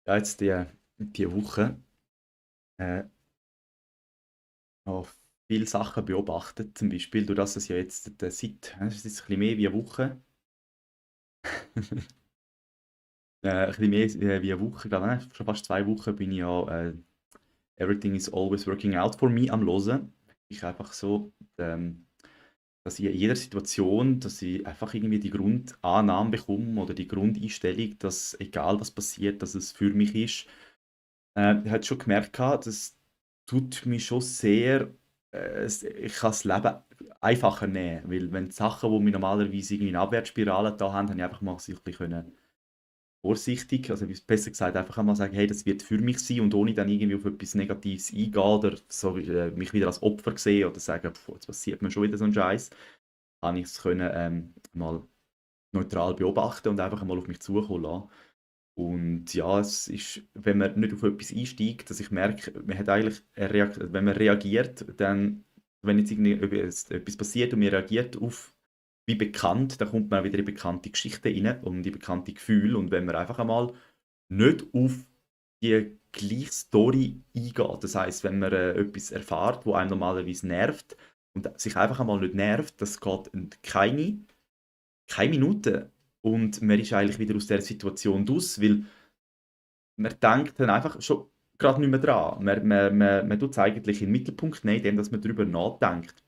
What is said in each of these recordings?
Ja, jetzt die Woche äh, noch viele Sachen beobachtet. Zum Beispiel, durch das es ja jetzt es ist jetzt ein bisschen mehr wie eine Woche, ein bisschen mehr wie eine Woche, ich glaube, schon fast 2 Wochen bin ich ja Everything is always working out for me am Hören. Ich einfach so, dass ich in jeder Situation, dass ich einfach irgendwie die Grundannahme bekomme oder die Grundeinstellung, dass egal was passiert, dass es für mich ist. Ich habe schon gemerkt, das tut mich schon sehr, ich kann das Leben einfacher nehmen, weil wenn die Sachen, die mich normalerweise irgendwie in Abwärtsspirale da haben, habe ich einfach mal so ein bisschen vorsichtig, also besser gesagt, einfach einmal sagen, hey, das wird für mich sein und ohne dann irgendwie auf etwas Negatives eingehen oder so, mich wieder als Opfer sehen oder sagen, jetzt passiert mir schon wieder so ein Scheiß, habe ich es können mal neutral beobachten und einfach mal auf mich zukommen lassen. Und ja, es ist, wenn man nicht auf etwas einsteigt, dass ich merke, man hat eigentlich wenn man reagiert, dann, wenn jetzt irgendwie etwas passiert und man reagiert auf wie bekannt, dann kommt man auch wieder in bekannte Geschichten rein und in bekannte Gefühle. Und wenn man einfach einmal nicht auf die gleiche Story eingeht, das heißt, wenn man etwas erfährt, wo einem normalerweise nervt und sich einfach einmal nicht nervt, das geht keine Minute und man ist eigentlich wieder aus der Situation raus, weil man denkt dann einfach schon gerade nicht mehr dran. Man tut es eigentlich in den Mittelpunkt nehmen, indem dass man darüber nachdenkt.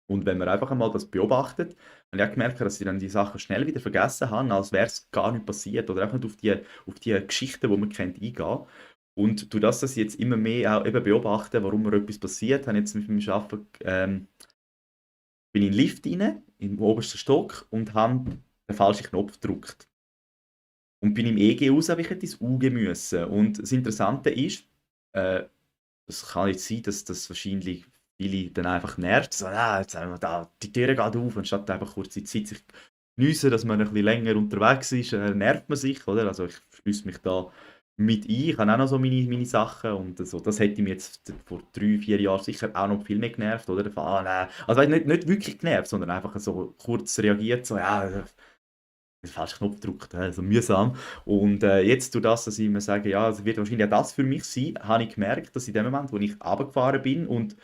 Und wenn man einfach einmal das beobachtet, habe ich auch gemerkt, dass ich dann die Sachen schnell wieder vergessen habe, als wäre es gar nicht passiert oder einfach nicht auf die Geschichten, die man kennt, eingehen. Und durch das, dass ich jetzt immer mehr auch eben beobachte, warum mir etwas passiert, habe ich jetzt mit meinem Arbeiten, bin ich in den Lift rein, im obersten Stock und habe den falschen Knopf gedrückt. Und bin im EG raus, aber ich hätte ins UG müssen. Und das Interessante ist, äh, es kann jetzt sein, dass das wahrscheinlich viele dann einfach nervt. So, jetzt haben wir da, die Tür geht auf, anstatt einfach kurze Zeit sich geniessen, dass man ein bisschen länger unterwegs ist, nervt man sich, oder? Also ich schließe mich da mit ein. Ich habe auch noch so meine Sachen und so. Das hätte mich jetzt vor 3, 4 Jahren sicher auch noch viel mehr genervt, oder? Nein. Also nicht wirklich genervt, sondern einfach so kurz reagiert, so, ja, den falschen Knopf gedrückt, also mühsam. Und jetzt durch das, dass ich mir sage, ja, es wird wahrscheinlich auch das für mich sein, habe ich gemerkt, dass in dem Moment, wo ich runtergefahren bin und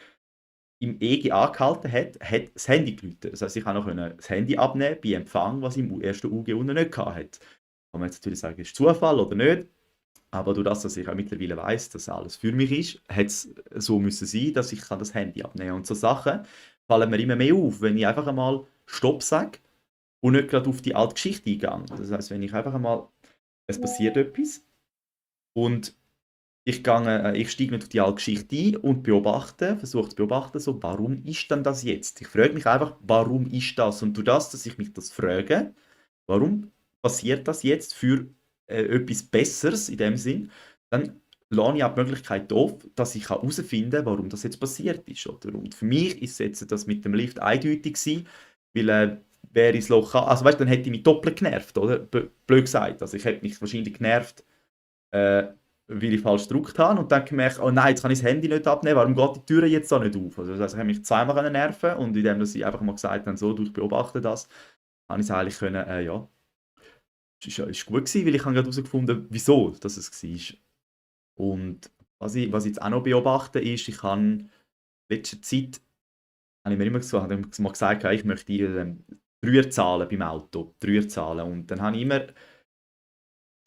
im EG angehalten hat das Handy geläutet. Das heisst, ich konnte noch das Handy abnehmen bei Empfang, was ich im ersten UG unten nicht hatte. Kann man jetzt natürlich sagen, ist Zufall oder nicht, aber durch das, dass ich auch mittlerweile weiss, dass alles für mich ist, hat es so müssen sein, dass ich das Handy abnehmen kann. Und so Sachen fallen mir immer mehr auf, wenn ich einfach einmal Stopp sage und nicht gerade auf die alte Geschichte eingehe. Das heisst, wenn ich einfach einmal, es passiert etwas und ich steige nicht auf die alte Geschichte ein und versuche zu beobachten, so, warum ist denn das jetzt? Ich frage mich einfach, warum ist das? Und durch das, dass ich mich das frage, warum passiert das jetzt für etwas Besseres in dem Sinn, dann lasse ich auch die Möglichkeit auf, dass ich herausfinden kann, warum das jetzt passiert ist. Oder? Und für mich ist jetzt das mit dem Lift eindeutig gewesen, weil wäre ich das Loch, also weißt, dann hätte ich mich doppelt genervt, oder? Blöd gesagt. Also ich hätte mich wahrscheinlich genervt, äh, weil ich falsch gedrückt habe und dann gemerkt, oh nein, jetzt kann ich das Handy nicht abnehmen, warum geht die Tür jetzt da nicht auf? Also das heisst, ich habe mich zweimal nerven und indem dass ich einfach mal gesagt habe, so, du, ich beobachte das, habe ich es eigentlich können, ja, ist gut gewesen, weil ich habe gerade herausgefunden, wieso dass es war. Und was ich jetzt auch noch beobachte, ist, ich habe in letzter Zeit, habe ich mir immer gesagt, habe ich mal gesagt, ich möchte Dreierzahlen beim Auto, Dreierzahlen. Und dann habe ich immer,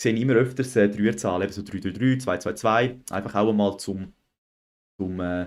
sehe ich immer öfters Dreierzahlen, eben so 333, 222, einfach auch einmal zum, äh,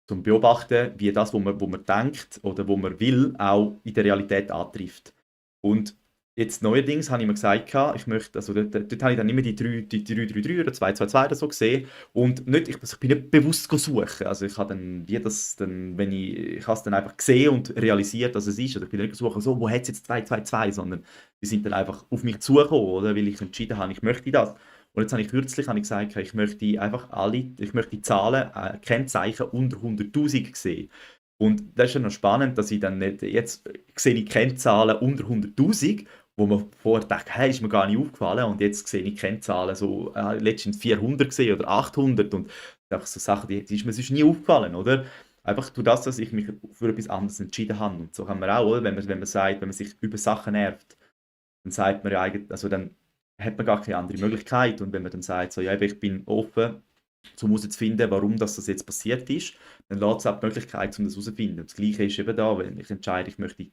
zum Beobachten, wie das, wo man denkt oder wo man will, auch in der Realität antrifft. Und jetzt neuerdings habe ich mir gesagt, ich möchte, also dort habe ich dann immer die 333 oder 222 oder so gesehen und ich bin nicht bewusst suchen. Also ich habe dann, wie das dann, ich habe es dann einfach gesehen und realisiert, dass es ist. Oder ich bin nicht suchen, so, wo hat es jetzt 222, sondern die sind dann einfach auf mich zugekommen, oder, weil ich entschieden habe, ich möchte das. Und jetzt habe ich gesagt, ich möchte einfach ich möchte die Zahlen, Kennzeichen unter 100'000 sehen. Und das ist ja noch spannend, dass ich dann nicht, jetzt sehe ich Kennzahlen unter 100'000, wo man vorher dachte, hey, ist mir gar nicht aufgefallen und jetzt sehe ich Kennzahlen so, letztens 400 gesehen oder 800 und einfach so Sachen, die ist mir sonst nie aufgefallen, oder? Einfach durch das, dass ich mich für etwas anderes entschieden habe. Und so kann man auch, oder? Wenn man sagt, wenn man sich über Sachen nervt, dann sagt man ja eigentlich, also dann hat man gar keine andere Möglichkeit. Und wenn man dann sagt, so, ja, eben, ich bin offen, um herauszufinden, warum das jetzt passiert ist, dann lässt es auch die Möglichkeit, um das herauszufinden. Das Gleiche ist eben da, wenn ich entscheide, ich möchte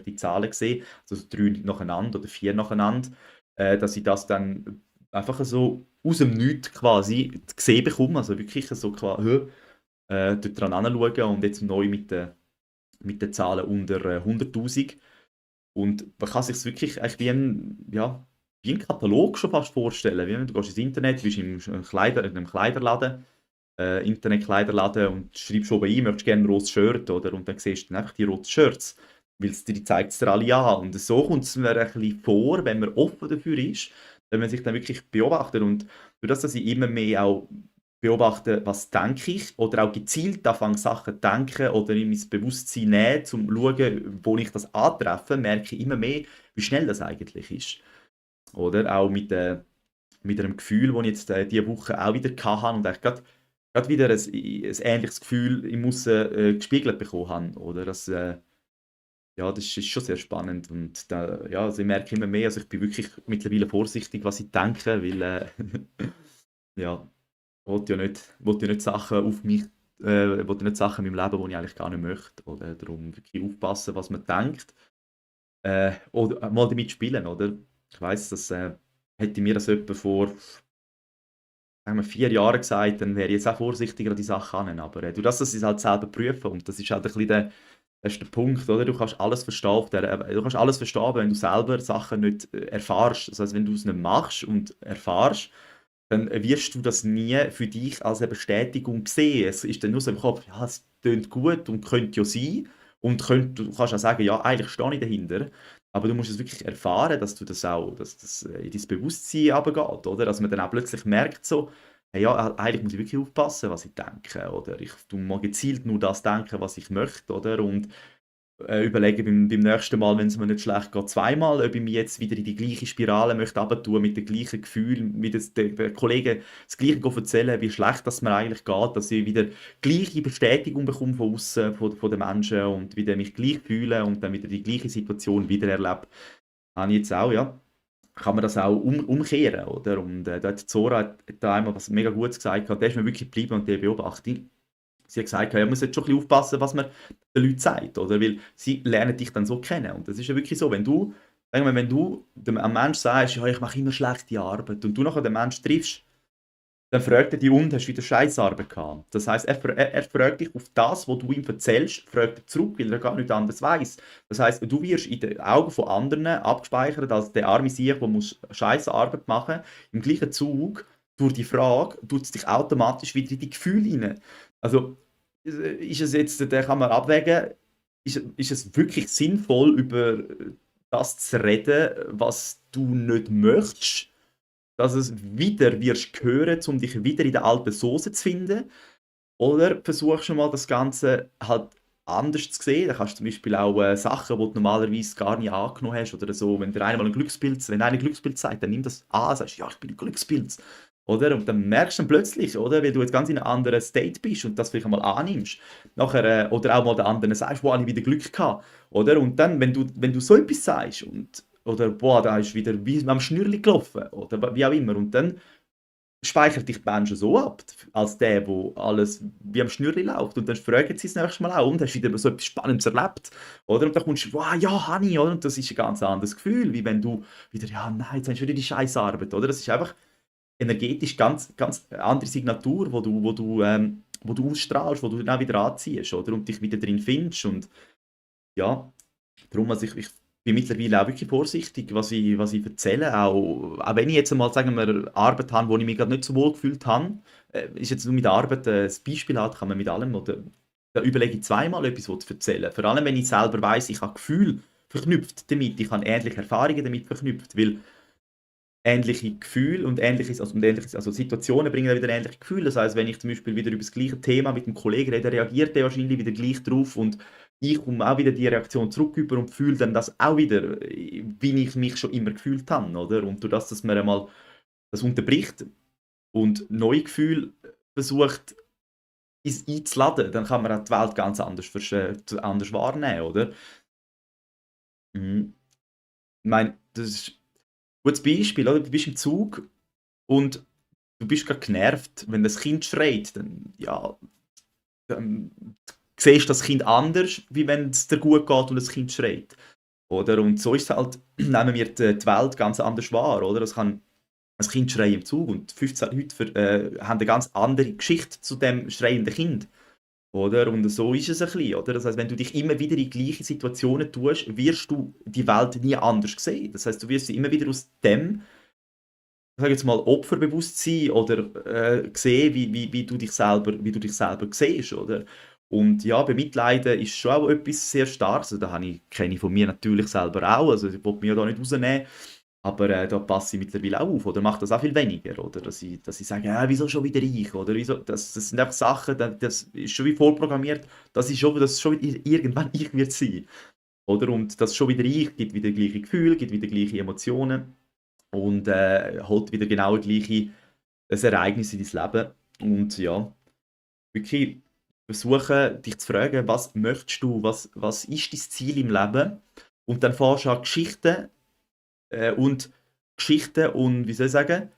die Zahlen sehen, also 3 nacheinander oder 4 nacheinander, dass ich das dann einfach so aus dem Nichts quasi gesehen bekomme, also wirklich so quasi dort dran anschauen und jetzt neu mit den Zahlen unter 100'000. Und man kann sich wirklich eigentlich wie ein Katalog schon fast vorstellen. Wie wenn du gehst ins Internet, bist in einem Kleiderladen, Internetkleiderladen und schreibst oben ein, möchtest gerne ein rotes Shirt, oder? Und dann siehst du dann einfach die roten Shirts, weil die zeigt es dir alle an. Und so kommt es mir ein bisschen vor, wenn man offen dafür ist, wenn man sich dann wirklich beobachtet. Und durch das, dass ich immer mehr auch beobachte, was denke ich, oder auch gezielt anfange, Sachen zu denken oder in mein Bewusstsein nehmen, um zu schauen, wo ich das antreffe, merke ich immer mehr, wie schnell das eigentlich ist. Oder auch mit einem Gefühl, das ich jetzt diese Woche auch wieder hatte und eigentlich gerade wieder ein ähnliches Gefühl im Aussen gespiegelt bekommen habe. Oder? Ja, das ist schon sehr spannend. Und da, ja, also ich merke immer mehr, also ich bin wirklich mittlerweile vorsichtig, was ich denke, weil ja, will ja nicht Sachen auf mich, will ja nicht Sachen in meinem Leben, die ich eigentlich gar nicht möchte. Oder darum wirklich aufpassen, was man denkt. Oder mal damit spielen, oder? Ich weiss, dass hätte mir das jemand vor sagen wir, 4 Jahren gesagt, dann wäre ich jetzt auch vorsichtiger an die Sache ran. Aber durch das, dass ich es halt selber prüfe, und das ist halt ein bisschen das ist der Punkt, oder? Du kannst alles verstehen, du kannst alles verstehen, wenn du selber Sachen nicht erfährst. Das heißt, wenn du es nicht machst und erfährst, dann wirst du das nie für dich als eine Bestätigung sehen. Es ist dann nur so im Kopf, ja, es klingt gut und könnte ja sein. Und du kannst auch sagen, ja, eigentlich stehe ich dahinter. Aber du musst es wirklich erfahren, dass du das auch, dass das in dein Bewusstsein runtergeht, oder? Dass man dann auch plötzlich merkt, so, hey, ja, eigentlich muss ich wirklich aufpassen, was ich denke, oder? Ich tu mal gezielt nur das denken, was ich möchte, oder? Und überlegen beim nächsten Mal, wenn es mir nicht schlecht geht, zweimal, ob ich mich jetzt wieder in die gleiche Spirale möchte runtertun, mit dem gleichen Gefühl, wie der Kollege das Gleiche erzählen, wie schlecht das mir eigentlich geht, dass ich wieder gleiche Bestätigung bekomme von außen, von den Menschen und wieder mich gleich fühle und dann wieder die gleiche Situation wieder erlebe. Habe ich jetzt auch, ja. Kann man das auch umkehren, oder? Und da hat Zora da einmal was mega Gutes gesagt, da ist mir wirklich geblieben und die Beobachtung. Sie hat gesagt, ja, man sollte schon ein bisschen aufpassen, was man den Leuten sagt, oder? Weil sie lernen dich dann so kennen. Und das ist ja wirklich so, wenn du einem Menschen sagst, ja, ich mache immer schlechte Arbeit und du nachher den Menschen triffst, dann fragt er dich, und hast du wieder Scheissarbeit gehabt? Das heisst, er fragt dich auf das, was du ihm erzählst, fragt er zurück, weil er gar nichts anderes weiss. Das heisst, du wirst in den Augen von anderen abgespeichert als der arme Sieg, der Scheissarbeit machen muss. Im gleichen Zug, durch die Frage, tut es dich automatisch wieder in die Gefühle hinein. Also, ist es jetzt, da kann man abwägen, ist es wirklich sinnvoll, über das zu reden, was du nicht möchtest? Dass es wieder wirst hören, um dich wieder in der alten Soße zu finden? Oder versuchst du mal das Ganze halt anders zu sehen? Da kannst du zum Beispiel auch Sachen, die du normalerweise gar nicht angenommen hast oder so, wenn einer ein Glückspilz sagt, dann nimm das an, sagst, ja, ich bin ein Glückspilz. Oder? Und dann merkst du dann plötzlich, oder, weil du jetzt ganz in einem anderen State bist und das vielleicht einmal annimmst. Nachher, oder auch mal den anderen sagst, wo habe ich wieder Glück gehabt. Oder? Und dann, wenn du so etwas sagst oder boah, da ist wieder wie am Schnürli gelaufen oder wie auch immer. Und dann speichert dich die Menschen so ab, als der, wo alles wie am Schnürli läuft. Und dann fragen sie das nächste Mal auch, und hast du wieder so etwas Spannendes erlebt? Oder? Und dann kommst du, wow, ja, habe ich, oder? Und das ist ein ganz anderes Gefühl, wie wenn du wieder, ja, nein, jetzt hast du wieder die Scheißarbeit, oder? Das ist einfach energetisch ganz andere Signatur, wo du ausstrahlst, wo du dann auch wieder anziehst, oder? Und dich wieder drin findest. Und ja, darum, also ich bin mittlerweile auch wirklich vorsichtig, was ich erzähle. Auch wenn ich jetzt mal, sagen wir, Arbeit habe, wo ich mich gerade nicht so wohl gefühlt habe, ist jetzt nur mit der Arbeit das Beispiel hat, kann man mit allem, oder da überlege ich zweimal etwas zu erzählen. Vor allem, wenn ich selber weiss, ich habe Gefühle verknüpft damit, ich habe ähnliche Erfahrungen damit verknüpft, weil ähnliche Gefühle also Situationen bringen dann wieder ähnliche Gefühle. Das heißt, wenn ich zum Beispiel wieder über das gleiche Thema mit einem Kollegen rede, reagiert der wahrscheinlich wieder gleich drauf und ich komme auch wieder die Reaktion zurück über und fühle dann das auch wieder, wie ich mich schon immer gefühlt habe, oder? Und durch das, dass man einmal das unterbricht und neue Gefühle versucht einzuladen, dann kann man auch die Welt ganz anders wahrnehmen, oder? Mhm. Ich meine, das ist Gutes Beispiel, oder? Du bist im Zug und du bist grad genervt, wenn das Kind schreit, dann, ja, dann siehst du das Kind anders, wie wenn es dir gut geht und das Kind schreit, oder? Und so ist es halt, nehmen wir die Welt ganz anders wahr, oder? Es kann ein Kind schreien im Zug und 15 Leute haben eine ganz andere Geschichte zu dem schreienden Kind. Oder? Und so ist es ein bisschen, oder? Das heißt, wenn du dich immer wieder in gleiche Situationen tust, wirst du die Welt nie anders sehen. Das heißt, du wirst sie immer wieder aus dem, ich sage jetzt mal, Opferbewusstsein oder sehen, wie du dich selber siehst, oder? Und ja, bemitleiden ist schon auch etwas sehr Starkes. Also, kenne ich von mir natürlich selber auch. Also, ich will mich ja da nicht rausnehmen. Aber da passe ich mittlerweile auch auf oder mache das auch viel weniger. Oder? Dass ich sage, wieso schon wieder ich? Oder wieso, das sind einfach Sachen, das ist schon wie vorprogrammiert, dass es schon wieder irgendwann ich wird sein. Oder? Und das schon wieder ich gibt wieder gleiche Gefühle, gibt wieder gleiche Emotionen und holt wieder genau gleiche ein Ereignis in dein Leben. Und ja, wirklich versuchen, dich zu fragen, was möchtest du, was ist dein Ziel im Leben? Und dann fährst du an und Geschichten und, wie soll ich sagen,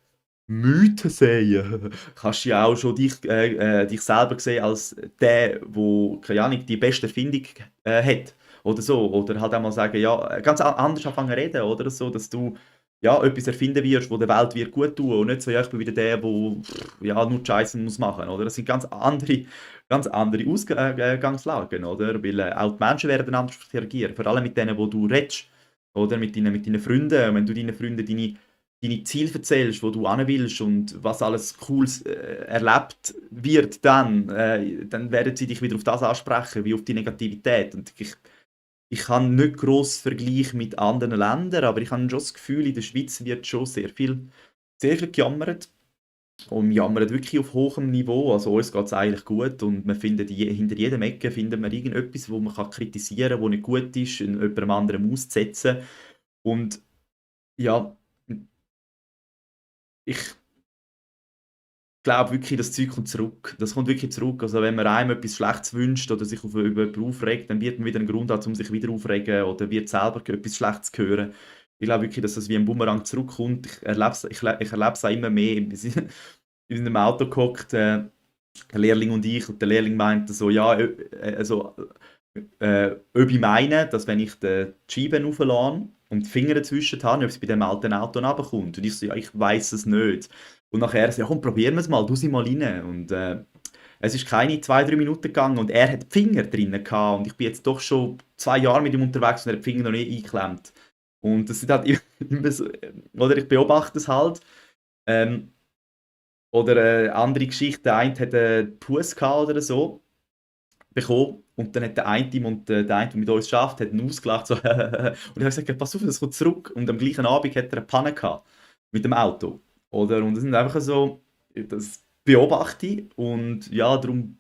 Mythen sehen. Kannst ja auch schon dich selber sehen als der, wo keine Ahnung, die beste Erfindung hat oder so. Oder halt auch mal sagen, ja, ganz anders anfangen zu reden oder so, dass du ja, etwas erfinden wirst, wo der Welt wird gut tun und nicht so, ja, ich bin wieder der, der ja, nur Scheiße muss machen, oder? Das sind ganz andere Ausgangslagen, oder? Weil auch die Menschen werden anders reagieren, vor allem mit denen, wo du redest, oder? Mit deinen Freunden, wenn du deinen Freunden deine Ziele erzählst, wo du hin willst und was alles Cooles erlebt wird, dann werden sie dich wieder auf das ansprechen, wie auf die Negativität. Und ich habe nicht gross Vergleich mit anderen Ländern, aber ich habe schon das Gefühl, in der Schweiz wird schon sehr viel gejammert. Und wir jammern wirklich auf hohem Niveau. Also uns geht es eigentlich gut und wir finden hinter jedem Ecke finden wir irgendetwas, wo man kritisieren kann, wo nicht gut ist, jemandem anderen auszusetzen. Und ja, ich glaube wirklich, das Zeug kommt zurück. Das kommt wirklich zurück. Also wenn man einem etwas Schlechtes wünscht oder sich über jemanden aufregt, dann wird man wieder einen Grund haben, um sich wieder aufregen oder wird selber etwas Schlechtes hören. Ich glaube wirklich, dass das wie ein Bumerang zurückkommt. Ich erlebe es auch immer mehr. Wir sind in einem Auto gehockt, der Lehrling und ich, und der Lehrling meinte so, ja, also, ob ich meine, dass wenn ich die Scheibe rauflade und die Finger dazwischen habe, ob es bei dem alten Auto runterkommt. Und ich so, ja, ich weiß es nicht. Und nachher so, ja komm, probieren wir es mal, du sie mal rein. Und es ist keine 2, 3 Minuten gegangen und er hat die Finger drinnen gehabt. Und ich bin jetzt doch schon 2 Jahre mit ihm unterwegs und er hat die Finger noch nicht eingeklemmt. Und das sind halt immer so, oder ich beobachte es halt. Ähm, oder andere Geschichten, der eine hat einen Puss gehabt oder so bekommen und dann hat der eine, der mit uns schafft, hat ihn ausgelacht so und ich habe gesagt, ja, pass auf, das kommt zurück und am gleichen Abend hat er eine Panne gehabt mit dem Auto, oder? Und das sind einfach so, das beobachte ich und ja, darum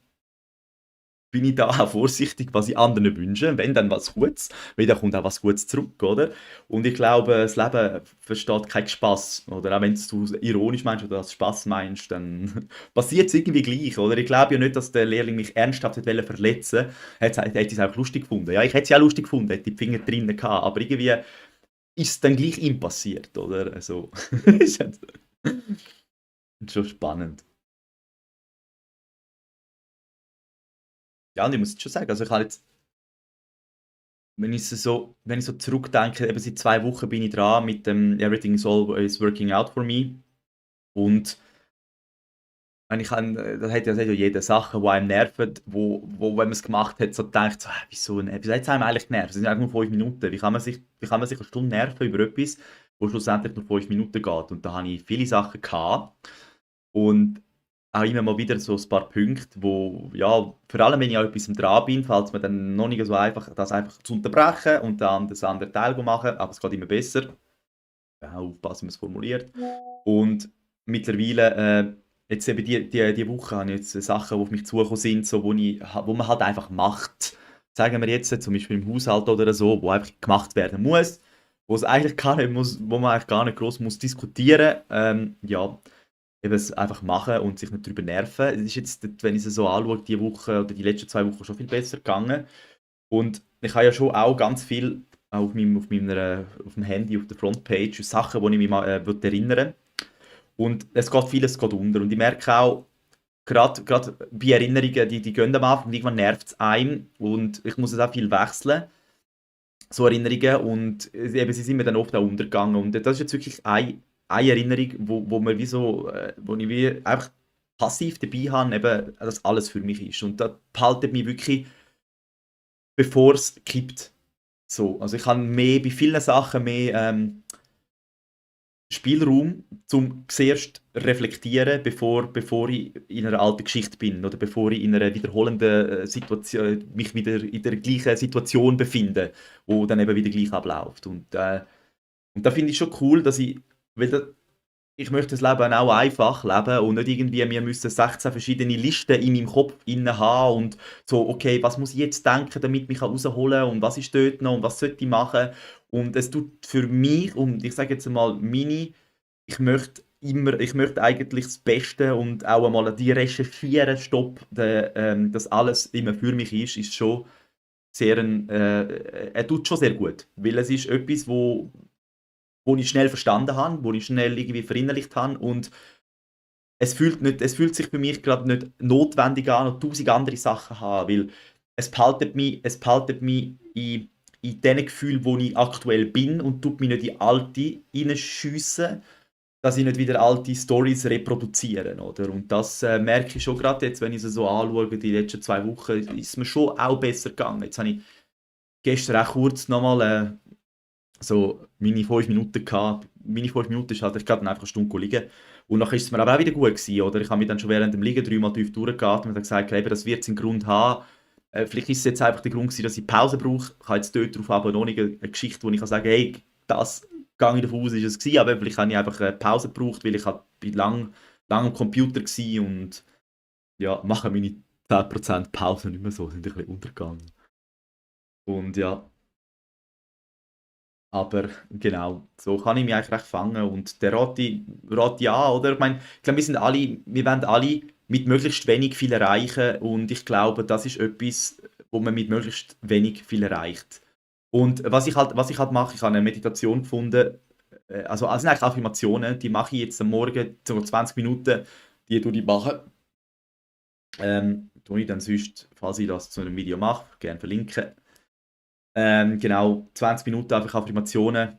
bin ich da auch vorsichtig, was ich anderen wünsche. Wenn dann was Gutes, weil dann kommt auch was Gutes zurück, oder? Und ich glaube, das Leben versteht keinen Spaß, oder? Auch wenn du es ironisch meinst oder als Spaß meinst, dann passiert es irgendwie gleich, oder? Ich glaube ja nicht, dass der Lehrling mich ernsthaft hätte verletzen wollte. Hätte es auch lustig gefunden. Ja, ich hätte es ja auch lustig gefunden, hätte die Finger drinnen gehabt, aber irgendwie ist es dann gleich ihm passiert, oder? Also, ist jetzt schon spannend. Ja, und ich muss jetzt schon sagen, also ich habe jetzt wenn ich so zurückdenke, eben seit 2 Wochen bin ich dran mit dem „Everything is always working out for me“ und wenn ich das hat ja jeder Sachen, die einem nerven, wenn man es gemacht hat, so denkt so: wieso hat's einem eigentlich genervt? Es sind einfach nur 5 Minuten. Wie kann man sich eine Stunde nerven über etwas, wo schlussendlich nur 5 Minuten geht? Und da hatte ich viele Sachen gehabt und auch immer mal wieder so ein paar Punkte, wo ja, vor allem wenn ich an etwas dran bin, fällt es mir dann noch nicht so einfach, das einfach zu unterbrechen und dann das andere Teil zu machen, aber es geht immer besser. Ja, aufpassen, wie man es formuliert. Und mittlerweile, jetzt eben die Woche habe ich jetzt Sachen, die auf mich zugekommen sind, so, wo man halt einfach macht. Sagen wir jetzt, zum Beispiel im Haushalt oder so, wo einfach gemacht werden muss, wo es eigentlich gar nicht muss, wo man eigentlich gar nicht groß muss diskutieren. Ja, eben es einfach machen und sich nicht darüber nerven. Es ist jetzt, wenn ich es so anschaue, die Woche oder die letzten 2 Wochen schon viel besser gegangen. Und ich habe ja schon auch ganz viel auch auf dem Handy, auf der Frontpage, Sachen, die ich mich mal erinnern. Und es geht vieles geht unter. Und ich merke auch, gerade bei Erinnerungen, die gehen am Anfang, und irgendwann nervt es einem und ich muss es auch viel wechseln, so Erinnerungen, und eben, sie sind mir dann oft auch untergegangen. Und das ist jetzt wirklich eine Erinnerung, wo mir wie so, wo ich wie einfach passiv dabei habe, eben, dass alles für mich ist. Und das behaltet mich wirklich, bevor es kippt. So, also ich habe mehr, bei vielen Sachen mehr Spielraum, um zuerst reflektieren, bevor ich in einer alten Geschichte bin oder bevor ich in einer wiederholenden Situation, mich wieder in der gleichen Situation befinde, wo dann eben wieder gleich abläuft. Und da finde ich schon cool, dass weil da, ich möchte das Leben auch einfach leben und nicht irgendwie, wir müssen 16 verschiedene Listen in meinem Kopf inne haben und so, okay, was muss ich jetzt denken, damit ich mich rausholen kann und was ist dort noch und was sollte ich machen. Und es tut für mich, und ich sage jetzt einmal ich möchte eigentlich das Beste und auch einmal die recherchieren, stopp, dass alles immer für mich ist schon er tut schon sehr gut, weil es ist etwas, wo ich schnell verstanden habe, wo ich schnell irgendwie verinnerlicht habe, und es fühlt sich für mich gerade nicht notwendig an, noch tausend andere Sachen zu haben, weil es behaltet mich in den Gefühlen, wo ich aktuell bin, und tut mich nicht in alte reinschiessen, dass ich nicht wieder alte Stories reproduzieren, oder? Und das merke ich schon gerade jetzt, wenn ich es so anschaue, die letzten 2 Wochen, ist es mir schon auch besser gegangen. Jetzt habe ich gestern auch kurz nochmal so meine 5 Minuten gehabt. Meine 5 Minuten ist halt, ich glaube, einfach eine Stunde liegen. Und nachher ist es mir aber auch wieder gut gewesen, oder? Ich habe mich dann schon während dem Liegen 3-mal tief durchgeatmet und habe gesagt, eben, das wird seinen Grund haben. Vielleicht ist es jetzt einfach der Grund gewesen, dass ich Pause brauche. Ich habe jetzt dort drauf aber noch nicht eine Geschichte, wo ich kann sagen, hey, das gehe ich davon aus, ist es gewesen. Aber vielleicht habe ich einfach eine Pause gebraucht, weil ich halt bin lang am Computer war und ja, mache meine 10% Pause nicht mehr so, sind ein bisschen untergegangen. Und ja, aber genau, so kann ich mich eigentlich recht fangen, und der rate ich an, oder? Ich glaube, wir wollen alle mit möglichst wenig viel erreichen, und ich glaube, das ist etwas, wo man mit möglichst wenig viel erreicht. Und was ich halt mache, ich habe eine Meditation gefunden, also sind eigentlich Affirmationen, die mache ich jetzt am Morgen, so 20 Minuten, die tue ich machen. Tue ich dann sonst, falls ich das zu einem Video mache, gerne verlinken. Genau, 20 Minuten einfach Affirmationen,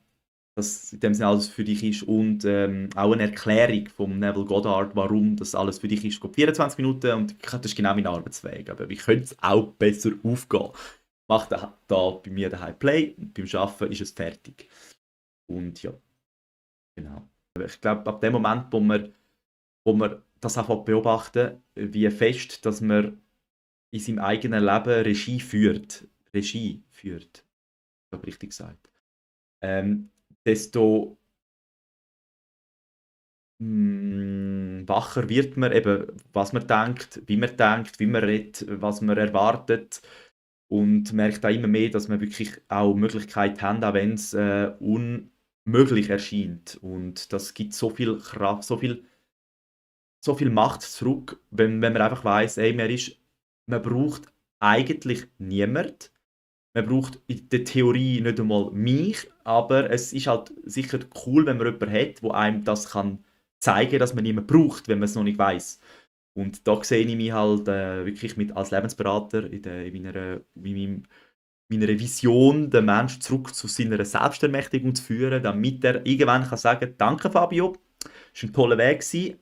dass in dem Sinne alles für dich ist, und auch eine Erklärung von Neville Goddard, warum das alles für dich ist. Geht 24 Minuten, und das ist genau mein Arbeitsweg. Aber wie könnte es auch besser aufgehen? Mach da bei mir daheim Play, und beim Arbeiten ist es fertig. Und ja, genau. Aber ich glaube, ab dem Moment, wo man das einfach beobachten, wie fest, dass man in seinem eigenen Leben Regie führt, ich habe richtig gesagt, ähm, desto wacher wird man, eben, was man denkt, wie man redet, was man erwartet, und merkt auch immer mehr, dass man wirklich auch Möglichkeiten haben, auch wenn es unmöglich erscheint. Und das gibt so viel Kraft, so viel Macht zurück, wenn man einfach weiß, ey, man braucht eigentlich niemand. Man braucht in der Theorie nicht einmal mich, aber es ist halt sicher cool, wenn man jemanden hat, der einem das kann zeigen, dass man niemanden braucht, wenn man es noch nicht weiß. Und da sehe ich mich halt wirklich als Lebensberater in meiner Vision, den Menschen zurück zu seiner Selbstermächtigung zu führen, damit er irgendwann kann sagen, danke Fabio, es war ein toller Weg gewesen.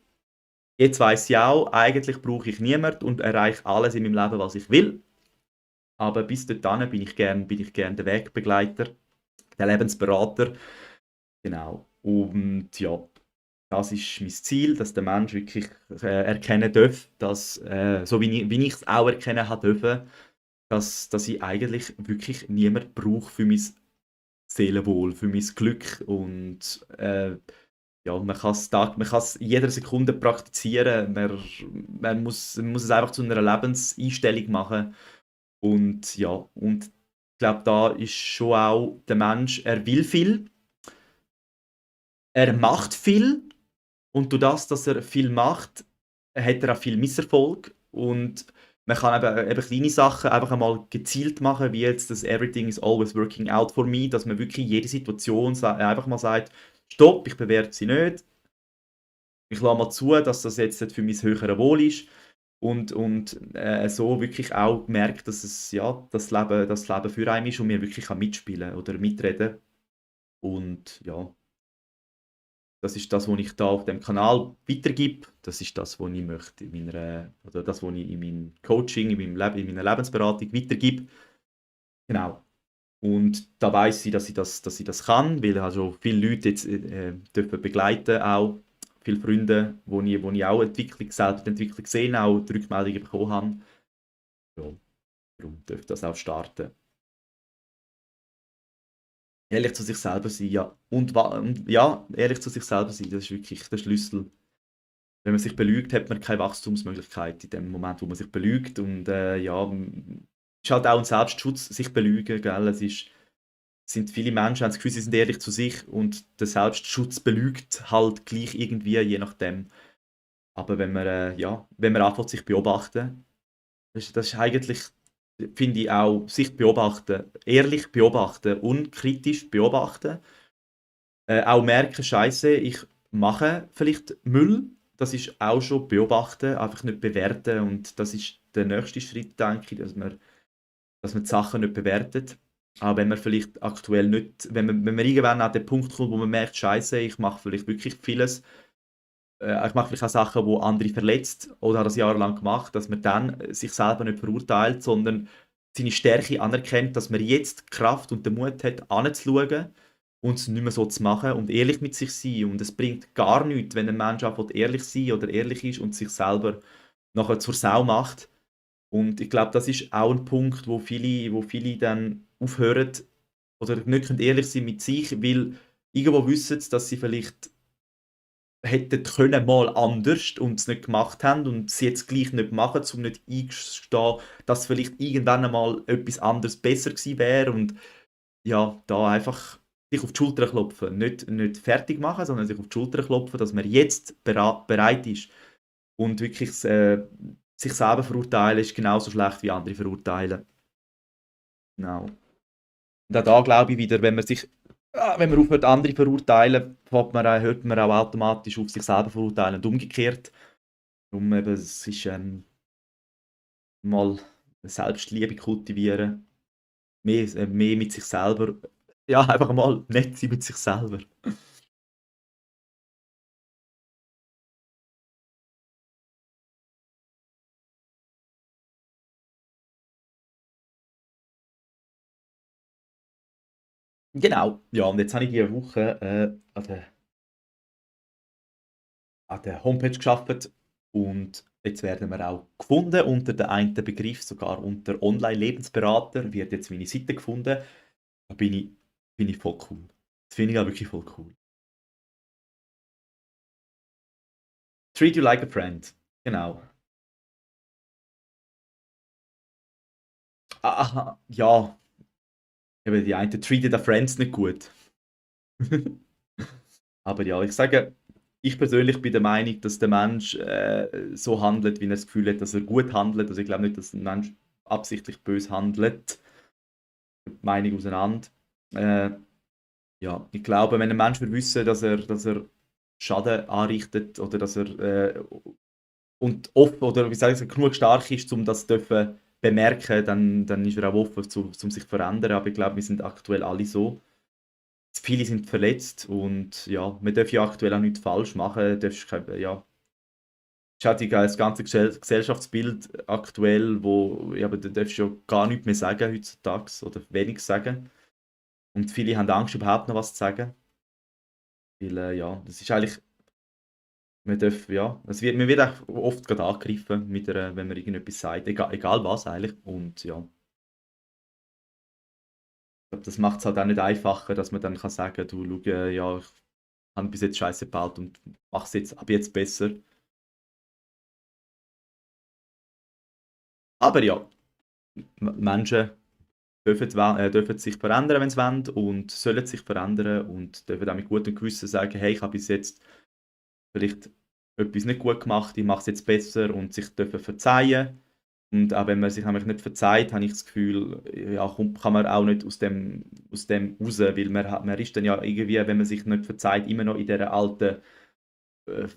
Jetzt weiss ich auch, eigentlich brauche ich niemanden und erreiche alles in meinem Leben, was ich will. Aber bis dorthin bin ich gern der Wegbegleiter, der Lebensberater. Genau. Und ja, das ist mein Ziel, dass der Mensch wirklich erkennen darf, dass, so wie ich es auch erkennen habe dürfen, dass ich eigentlich wirklich niemand brauche für mein Seelenwohl, für mein Glück. Und ja, man kann es in jeder Sekunde praktizieren. Man muss es einfach zu einer Lebenseinstellung machen. Und ja, und ich glaube, da ist schon auch der Mensch, er will viel, er macht viel, und durch das, dass er viel macht, hat er auch viel Misserfolg. Und man kann eben kleine Sachen einfach einmal gezielt machen, wie jetzt das «Everything is always working out for me», dass man wirklich jede Situation einfach mal sagt: «Stopp, ich bewerte sie nicht. Ich lasse mal zu, dass das jetzt für mein höheres Wohl ist.» Und so wirklich auch merkt, dass ja, das Leben für einen ist und man wirklich kann mitspielen oder mitreden. Und ja, das ist das, was ich da auf dem Kanal weitergebe. Das ist das, was ich möchte in meiner, oder das, was ich in meinem Coaching, in meinem Leben, in meiner Lebensberatung weitergebe. Genau. Und da weiß ich, dass ich das kann, weil also viele Leute jetzt dürfen begleiten auch, viele Freunde, wo ich auch selbst die Entwicklung gesehen, auch die Rückmeldungen bekommen habe. Ja, darum dürfte das auch starten. Ehrlich zu sich selber sein, ja. Und ja, ehrlich zu sich selber sein, das ist wirklich der Schlüssel. Wenn man sich belügt, hat man keine Wachstumsmöglichkeit in dem Moment, wo man sich belügt. Und ja, ist halt auch ein Selbstschutz, sich belügen, gell? Sind viele Menschen haben das Gefühl, sie sind ehrlich zu sich und der Selbstschutz belügt halt gleich irgendwie, je nachdem. Aber wenn man anfängt, sich beobachten, das ist eigentlich, finde ich auch, sich beobachten, ehrlich beobachten, unkritisch beobachten. Auch merken, Scheiße, ich mache vielleicht Müll. Das ist auch schon beobachten, einfach nicht bewerten. Und das ist der nächste Schritt, denke ich, dass man die Sachen nicht bewertet. Aber wenn man vielleicht aktuell nicht, wenn man irgendwann an den Punkt kommt, wo man merkt, Scheiße, ich mache vielleicht wirklich vieles, ich mache vielleicht auch Sachen, wo andere verletzt oder hat das jahrelang gemacht, dass man dann sich selber nicht verurteilt, sondern seine Stärke anerkennt, dass man jetzt die Kraft und den Mut hat, anzuschauen und es nicht mehr so zu machen und ehrlich mit sich sein. Und es bringt gar nichts, wenn ein Mensch einfach ehrlich sein oder ehrlich ist und sich selber nachher zur Sau macht. Und ich glaube, das ist auch ein Punkt, wo viele dann aufhören oder nicht können ehrlich sein mit sich, weil irgendwo wissen sie, dass sie vielleicht hätten können mal anders und es nicht gemacht haben und sie jetzt gleich nicht machen, um nicht einzustehen, dass vielleicht irgendwann einmal etwas anderes besser gewesen wäre und ja, da einfach sich auf die Schulter klopfen. Nicht fertig machen, sondern sich auf die Schulter klopfen, dass man jetzt bereit ist. Und wirklich sich selber verurteilen ist genauso schlecht wie andere verurteilen. Genau. Und auch da glaube ich wieder, wenn man aufhört, andere verurteilen, hört man auch automatisch auf sich selber verurteilen und umgekehrt. Darum eben, es ist mal Selbstliebe kultivieren, mehr mit sich selber. Ja, einfach mal nett sein mit sich selber. Genau, ja, und jetzt habe ich diese Woche an der Homepage geschafft und jetzt werden wir auch gefunden unter dem einen Begriff, sogar unter Online-Lebensberater wird jetzt meine Seite gefunden. Da bin ich voll cool. Das finde ich auch wirklich voll cool. Treat you like a friend. Genau. Aha, ja, eben die einen treated their friends nicht gut. Aber ja, ich persönlich bin der Meinung, dass der Mensch so handelt, wie er das Gefühl hat, dass er gut handelt. Also ich glaube nicht, dass ein Mensch absichtlich böse handelt. Meinung auseinander. Äh, ja, ich glaube, wenn ein Mensch will wissen, dass er Schaden anrichtet oder dass er und offen oder wie sage ich, genug stark ist, um das zu bemerken, dann ist er auch offen, zum sich zu verändern. Aber ich glaube, wir sind aktuell alle so. Viele sind verletzt und ja, man darf ja aktuell auch nichts falsch machen. Ja, ist halt das ganze Gesellschaftsbild aktuell, wo ja, aber da darfst du ja gar nichts mehr sagen heutzutage oder wenig sagen. Und viele haben Angst, überhaupt noch was zu sagen. Weil, ja, das ist eigentlich, man wird auch oft gerade angegriffen, wenn man irgendetwas sagt, egal was eigentlich. Und ja, ich glaube, das macht es halt auch nicht einfacher, dass man dann kann sagen, du, schau, ja, ich habe bis jetzt Scheiße gebaut und mache es jetzt ab jetzt besser. Aber ja, Menschen dürfen sich verändern, wenn sie wollen und sollen sich verändern und dürfen auch mit gutem Gewissen sagen, hey, ich habe bis jetzt vielleicht etwas nicht gut gemacht, ich mache es jetzt besser und sich dürfen verzeihen. Und auch wenn man sich nämlich nicht verzeiht, habe ich das Gefühl, ja, kann man auch nicht aus dem raus, weil man ist dann ja irgendwie, wenn man sich nicht verzeiht, immer noch in dieser alten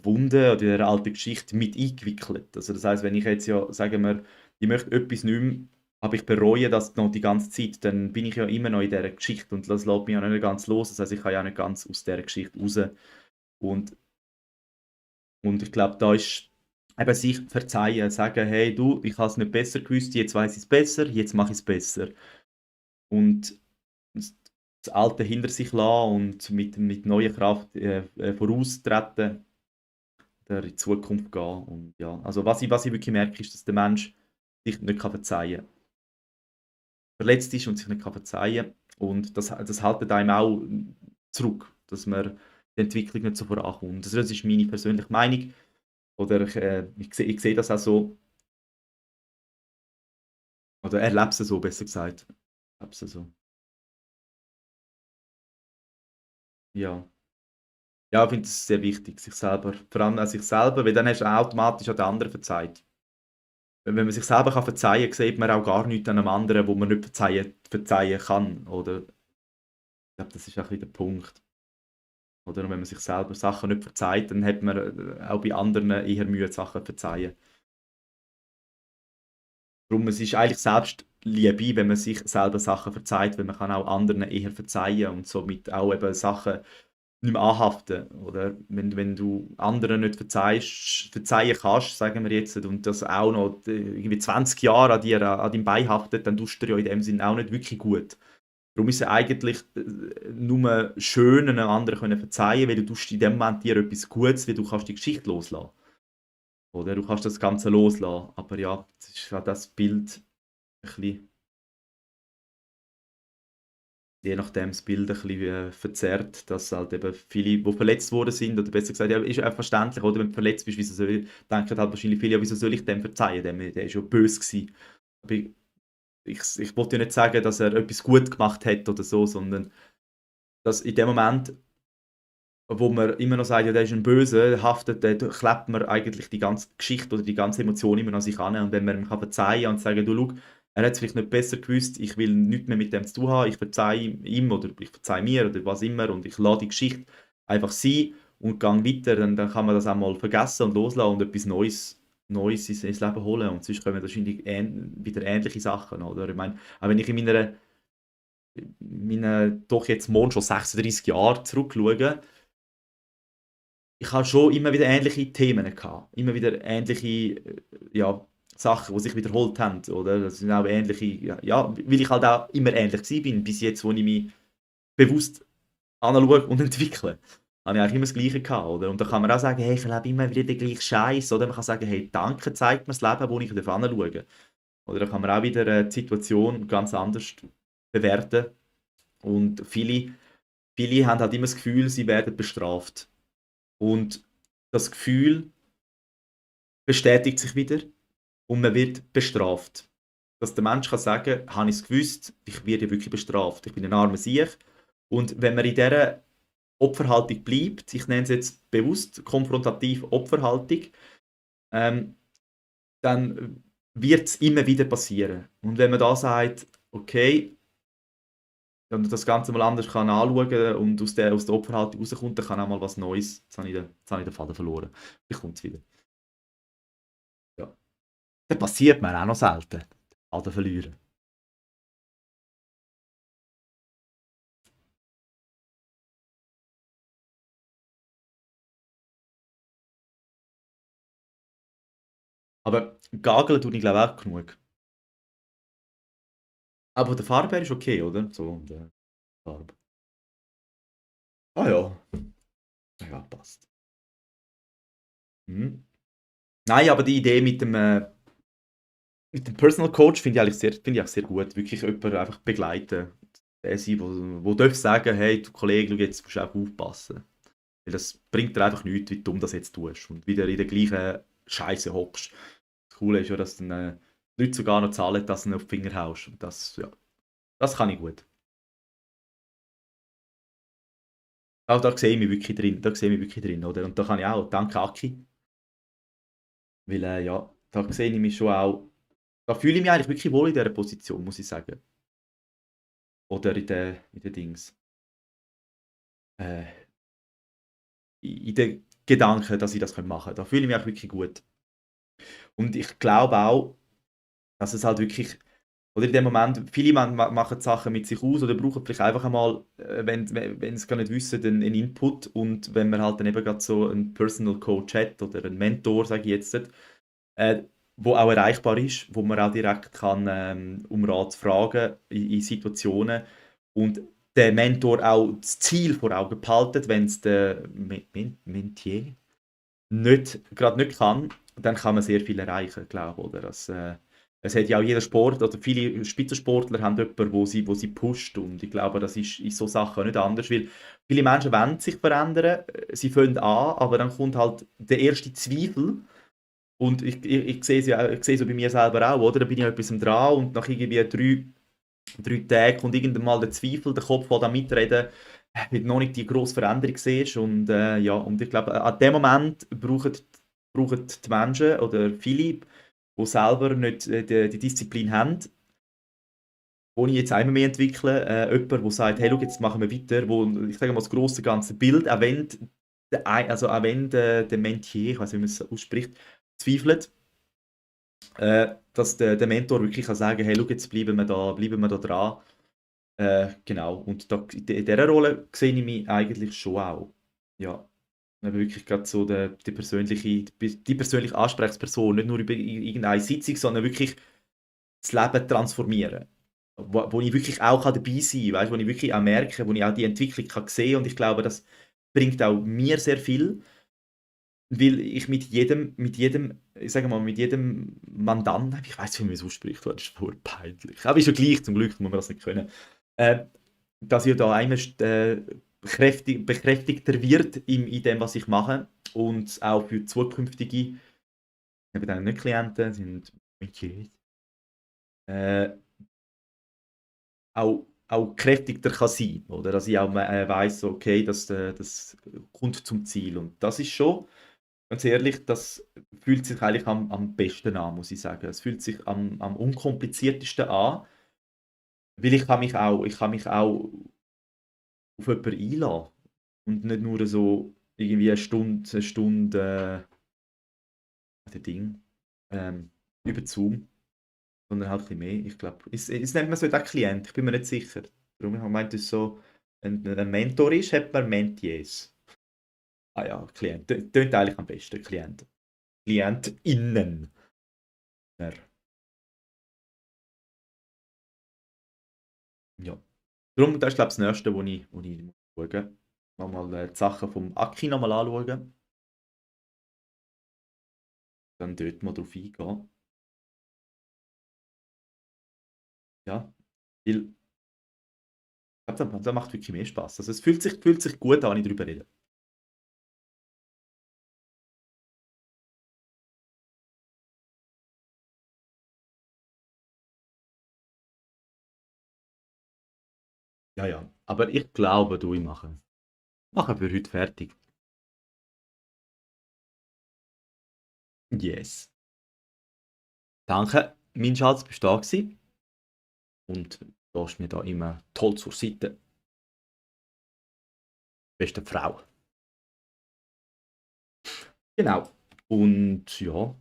Wunde oder in dieser alten Geschichte mit eingewickelt. Also das heißt, wenn ich jetzt ja, sagen wir, ich möchte etwas nicht mehr, aber ich bereue das noch die ganze Zeit, dann bin ich ja immer noch in dieser Geschichte und das lässt mich ja nicht ganz los. Das heißt, ich kann ja nicht ganz aus dieser Geschichte raus. Und, und ich glaube, da ist eben sich verzeihen, sagen, hey du, ich habe es nicht besser gewusst, jetzt weiß ich es besser, jetzt mache ich es besser. Und das Alte hinter sich lassen und mit neuer Kraft voraustreten oder in die Zukunft gehen. Und ja, also was ich wirklich merke, ist, dass der Mensch sich nicht verzeihen kann. Verletzt ist und sich nicht verzeihen kann. Und das hält einem auch zurück, dass man die Entwicklung nicht so vorankommt. Also das ist meine persönliche Meinung. Oder ich sehe das auch so, oder erlebe es so, besser gesagt. Erlebe es so. Ja. Ja, ich finde es sehr wichtig, sich selber, vor allem an sich selber, weil dann hast du automatisch an den anderen verzeiht. Wenn man sich selber verzeihen kann, sieht man auch gar nichts an einem anderen, wo man nicht verzeihen kann. Oder? Ich glaube, das ist auch ein bisschen der Punkt. Oder? Und wenn man sich selber Sachen nicht verzeiht, dann hat man auch bei anderen eher Mühe, Sachen zu verzeihen. Darum es ist eigentlich Selbstliebe, wenn man sich selber Sachen verzeiht, weil man kann auch anderen eher verzeihen und somit auch eben Sachen nicht mehr anhaften. Oder wenn du anderen nicht verzeihen kannst, sagen wir jetzt, und das auch noch irgendwie 20 Jahre an deinem Bein haftet, dann tust du dir ja in dem Sinne auch nicht wirklich gut. Darum ist es eigentlich nur schön, einem anderen können verzeihen, weil du tust in dem Moment dir etwas Gutes, weil du kannst die Geschichte loslassen. Oder du kannst das Ganze loslassen. Aber ja, das ist ja das Bild ein bisschen, je nachdem das Bild ein bisschen verzerrt, dass halt eben viele, die verletzt worden sind, oder besser gesagt, ja, ist auch verständlich, oder wenn du verletzt bist, wieso soll ich, denken halt wahrscheinlich viele, ja, wieso soll ich dem verzeihen, der ist ja böse gewesen. Aber ich wollte ja nicht sagen, dass er etwas gut gemacht hat oder so, sondern dass in dem Moment, wo man immer noch sagt, ja, der ist ein Böse, haftet, dann klebt man eigentlich die ganze Geschichte oder die ganze Emotion immer noch an sich an. Und wenn man ihm kann verzeihen und sagen, du, schau, er hat es vielleicht nicht besser gewusst, ich will nichts mehr mit dem zu tun haben, ich verzeihe ihm oder ich verzeihe mir oder was immer und ich lasse die Geschichte einfach sein und gehe weiter, dann kann man das auch mal vergessen und loslassen und etwas Neues ins Leben holen. Und sonst kommen wahrscheinlich wieder ähnliche Sachen. Oder? Ich meine, auch wenn ich in meinen doch jetzt morgen schon 36 Jahre zurückschaue, ich habe schon immer wieder ähnliche Themen gehabt. Immer wieder ähnliche ja, Sachen, die sich wiederholt haben. Oder? Das sind auch ähnliche, ja, weil ich halt auch immer ähnlich bin, bis jetzt, wo ich mich bewusst anschaue und entwickle. Habe ich eigentlich immer das Gleiche gehabt. Oder? Und da kann man auch sagen, hey, ich lebe immer wieder den gleichen Scheiß. Oder man kann sagen, hey, danke, zeigt mir das Leben, wo ich anschauen darf. Oder da kann man auch wieder die Situation ganz anders bewerten. Und viele haben halt immer das Gefühl, sie werden bestraft. Und das Gefühl bestätigt sich wieder und man wird bestraft. Dass der Mensch kann sagen, habe ich es gewusst, ich werde wirklich bestraft, ich bin ein armer Sieg. Und wenn man in dieser Opferhaltung bleibt, ich nenne es jetzt bewusst konfrontativ Opferhaltung, ähm, dann wird es immer wieder passieren. Und wenn man da sagt, okay, wenn man das Ganze mal anders kann anschauen und aus der Opferhaltung rauskommt, dann kann auch mal was Neues. Jetzt habe ich den Faden verloren. Vielleicht kommt es wieder. Ja. Das passiert mir auch noch selten. Faden verlieren. Aber Gageln tue ich glaube auch genug. Aber der Farbe ist okay, oder? So, der Farbe. Ah ja. Ja, passt. Mhm. Nein, aber die Idee mit dem Personal Coach finde ich auch sehr gut. Wirklich jemanden einfach begleiten. Der sein, wo darf sagen, hey, du Kollege, schau, jetzt musst du auch aufpassen. Weil das bringt dir einfach nichts, wie dumm das jetzt tust. Und wieder in der gleichen Scheiße hockst. Das Coole ist ja, dass dann die Leute sogar noch zahlen, dass du ihnen auf die Finger haust. Und das, ja, das kann ich gut. Auch da sehe ich mich wirklich drin. Da sehe ich mich wirklich drin, oder? Und da kann ich auch, danke Aki, weil ja, da sehe ich mich schon auch Da fühle ich mich eigentlich wirklich wohl in dieser Position, muss ich sagen. Oder in der Dings. Äh, in den Gedanken, dass ich das machen könnte. Da fühle ich mich auch wirklich gut. Und ich glaube auch, dass es halt wirklich, oder in dem Moment, viele machen Sachen mit sich aus oder brauchen vielleicht einfach einmal, wenn sie gar nicht wissen, einen Input. Und wenn man halt dann eben gerade so einen Personal Coach hat oder einen Mentor, sage ich jetzt, äh, wo auch erreichbar ist, wo man auch direkt kann, um Rat fragen in Situationen und der Mentor auch das Ziel vor Augen behalten, wenn es der Mentier gerade nicht kann, dann kann man sehr viel erreichen, glaube ich. Oder? Es hat ja auch jeder Sport, oder viele Spitzensportler haben jemanden, wo sie pusht. Und ich glaube, das ist in so Sachen nicht anders, weil viele Menschen wollen sich verändern, sie fangen an, aber dann kommt halt der erste Zweifel. Und ich sehe es ja, ich sehe es ja bei mir selber auch, oder? Da bin ich an etwas dran und nach irgendwie drei Tagen kommt irgendwann mal der Zweifel, der Kopf will dann mitreden, weil du noch nicht die grosse Veränderung siehst. Und, ja, und ich glaube, an dem Moment brauchen die Menschen oder viele, die selber nicht die Disziplin haben, die ich jetzt einmal mehr entwickle, jemand, der sagt, hey, schau, jetzt machen wir weiter, wo, ich sage mal, das grosse ganze Bild, auch wenn auch wenn der Mentier, ich weiß nicht, wie man es ausspricht, zweifelt, dass der Mentor wirklich kann sagen, hey, schau, jetzt bleiben wir da dran. Genau, und in dieser Rolle sehe ich mich eigentlich schon auch. Ja, eben wirklich gerade so die persönliche Ansprechperson, nicht nur über irgendeine Sitzung, sondern wirklich das Leben transformieren. Wo ich wirklich auch dabei sein kann, weißt, wo ich wirklich auch merke, wo ich auch die Entwicklung kann sehen, und ich glaube, das bringt auch mir sehr viel, weil ich mit jedem, ich sage mal, mit jedem Mandanten, ich weiß nicht, wie man es ausspricht, das ist voll peinlich. Aber ist ja gleich, zum Glück muss man das nicht können. Äh, dass ich da einmal bekräftigter wird in dem, was ich mache. Und auch für zukünftige, eben dann nicht Klienten, sind Metiers, äh, auch kräftiger kann sein. Oder dass ich auch weiss, okay, das kommt zum Ziel. Und das ist schon, ganz ehrlich, das fühlt sich eigentlich am besten an, muss ich sagen. Es fühlt sich am unkompliziertesten an, weil ich kann mich auch auf jemanden einlassen. Und nicht nur so irgendwie eine Stunde Ding, über Zoom, sondern halt ein bisschen mehr. Ich glaube, es nennt man so auch Klient, ich bin mir nicht sicher. Darum habe ich gemeint, es ist so, wenn ein Mentor ist, hat man Mentiers. Ah ja, Klient. Tönt eigentlich am besten, Klient. KlientInnen. Ja. Ja. Darum, das ist, glaube ich, das Nächste, wo ich schauen muss. Mal die Sachen vom Aki nochmal anschauen. Dann dort mal drauf eingehen. Ja, weil ich glaube, das macht wirklich mehr Spaß. Also es fühlt sich gut an, wenn ich darüber rede. Ja, ja. Aber ich glaube, du, ich mache für heute fertig. Yes. Danke, mein Schatz, bist du da gewesen und du stehst mir da immer toll zur Seite. Beste Frau. Genau. Und ja,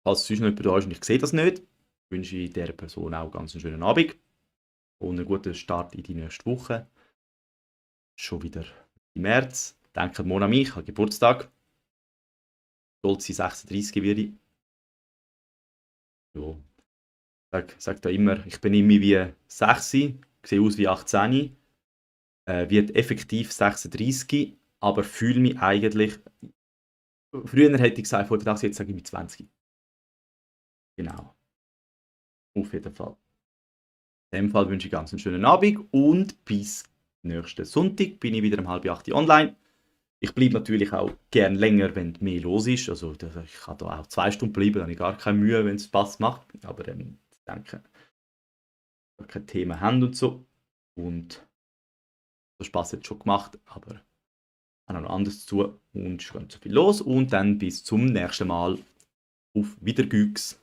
falls sonst noch jemand da ist und ich sehe das nicht, wünsche ich dieser Person auch ganz einen schönen Abend und einen guten Start in die nächste Woche. Schon wieder im März. Denkt morgen an mich, ich habe Geburtstag. Stolze 36 werde ich. Ja, sag da immer, ich bin immer wie 6, sehe aus wie 18, wird effektiv 36, aber fühle mich eigentlich, früher hätte ich gesagt, vor der Tag, jetzt sage ich mit 20. Genau, auf jeden Fall. In dem Fall wünsche ich ganz einen schönen Abend und bis nächsten Sonntag bin ich wieder um 7:30 online. Ich bleibe natürlich auch gern länger, wenn mehr los ist. Also ich kann da auch 2 Stunden bleiben, dann habe ich gar keine Mühe, wenn es Spaß macht. Aber ich denke, wir kein Thema haben und so. Und der Spaß hat schon gemacht, aber auch noch anderes zu tun und es ist ganz so viel los. Und dann bis zum nächsten Mal. Auf Wiedergüchs.